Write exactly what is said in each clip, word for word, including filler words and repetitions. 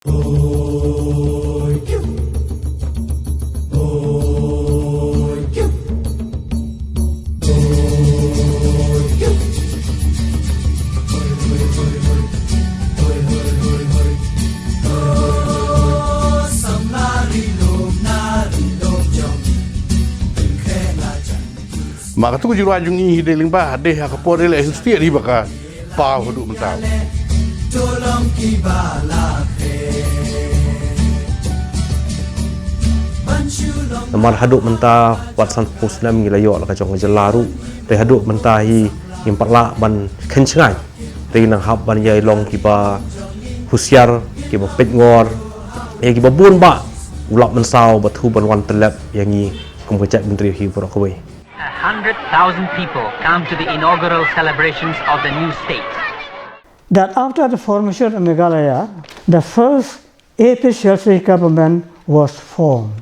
Ma katu ka jingrwai jong ngi hi dei lyngba, dei ha ka por ïaleh hi stieh hi ba ka paw haduh mynta. Namar haduh mynta wat san phew snem ngi la ïoh la ka jong ka jylla ruh. Te haduh mynta hi ngim pat lah ban khein shngaiñ. Te nang hap ban ïai long kiba husiar, kiba peit ngor, ïa kiba bun bah u lap mynsaw ba thu ban wan tyllep ïa ngi kum ka jaitbynriew hi baroh kawei. A hundred thousand people come to the inaugural celebrations of the new state. That after the formation of Meghalaya, the first A P C L C government was formed.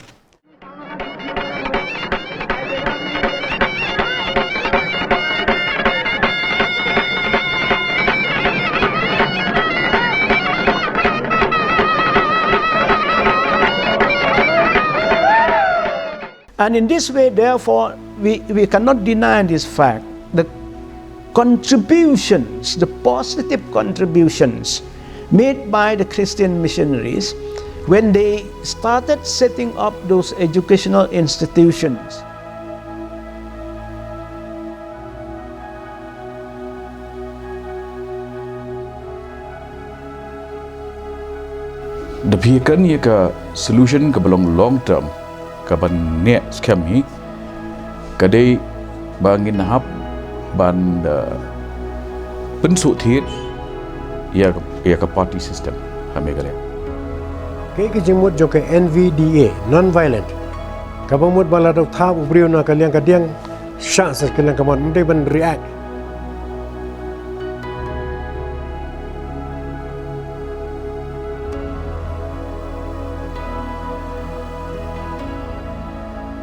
And in this way, therefore, we, we cannot deny this fact. The contributions, the positive contributions made by the Christian missionaries when they started setting up those educational institutions. Da phi kren ïa ka solution kaba long long term, kaban neh skhem hi, ka dei ba ngin hap ban da pynsuk thied ïa ka, ïa ka party system ha Meghalaya. Kaei ka jingmut jong ka N V D A, non-violent, kaba mut ba lada thap u briew na ka liang ka diang, shah sa ka liang ka mon, ym dei ban react.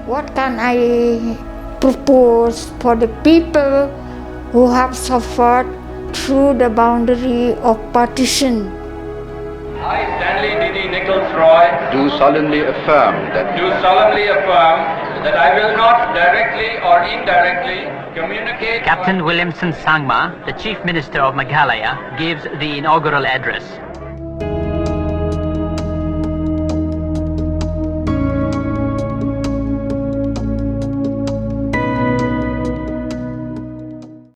What can I propose for the people who have suffered through the boundary of partition? I, Stanley Didi Nichols Roy, do solemnly affirm that do solemnly affirm that I will not directly or indirectly communicate. Captain Williamson Sangma, the Chief Minister of Meghalaya, gives the inaugural address.